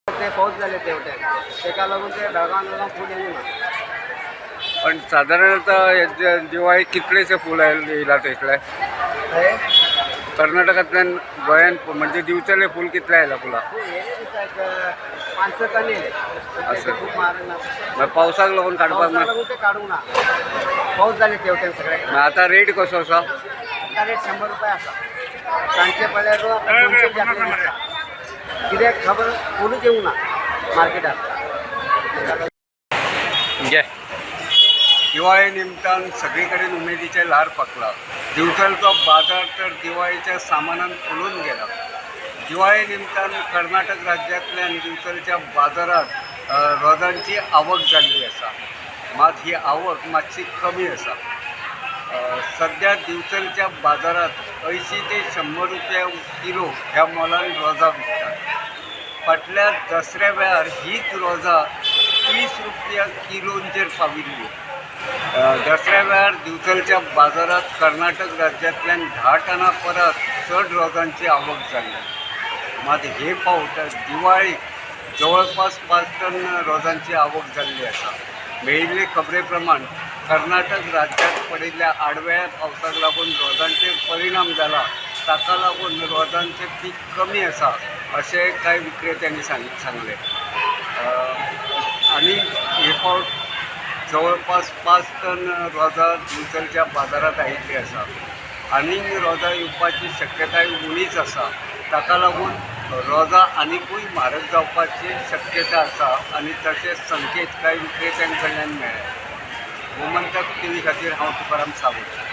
ते पावस जाले ते वटेन, तेका लागून ते बेळगांव बेळगांव फूल येवंक ना. पण साधारणतः हे जे दिवाळी कितलेशे फूल येयला थंयसले? हय. कर्नाटकांतल्यान गोंयान म्हणजे दिवचले फूल कितले आयला फुलां? फूल येयले दिसता, एक 500 टन येयले. असं. ते खूप म्हारग ना. मागीर पावसाक लागून काडपाक पावसाक ना. लागून ते काडूंक ना. पावस जाले ते वटेन सगळे. मागीर आतां रेट कसो आसा? आतां रेट 100 रुपया आसा. सांजचे पळल्यार 200 जातले दिसता. कित्याक खबर, फुलूच येवंक ना मार्केटात. घे. दिवाळे निमतान सगळी कडेन उमेदीचें ल्हार पाकलां. दिवचलचो बाजार तर दिवाळीच्या सामानान फुलून गेला. दिवाळे निमतान कर्नाटक राज्यांतल्यान दिवचलच्या बाजारात रोजांची आवक जाल्ली आसा. मात ही आवक मातशी कमी आसा. सद्या दिवचलच्या बाजारात 80 ते 100 रुपया किलो ह्या मोलान रोजां विकतात. फाटल्या दसऱ्या वेळार हीच रोजां 30 रुपया किलोंचेर पाविल्ली. दसऱ्या वेळार दिवचलच्या बाजारात कर्नाटक राज्यांतल्यान 10 टना परस चड रोजांची आवक जाल्ली. मात हे फावट दिवाळीक जवळपास 5 टन रोजांची आवक जाल्ली आसा. मेळिल्ले खबरे प्रमाण कर्नाटक राज्यांत पडिल्ल्या आडवेळ्या पावसाक लागून रोजांचेर परिणाम जाला. ताका लागून रोजांचें पीक कमी आसा अशें कांय विक्रेत्यांनी सांगलें. आनी हे फावट जवळपास 5 टन रोजां दिवचलच्या बाजारांत आयिल्ली आसा. आनीक रोजां येवपाची शक्यताय उणीच आसा. ताका लागून रोजां आनिकूय म्हारग जावपाची शक्यता आसा आनी तशे संकेत कांय विक्रेत्यां कडल्यान मेळ्ळे. गोमंतक टीव्ही खातीर हांव तुकाराम सावंत.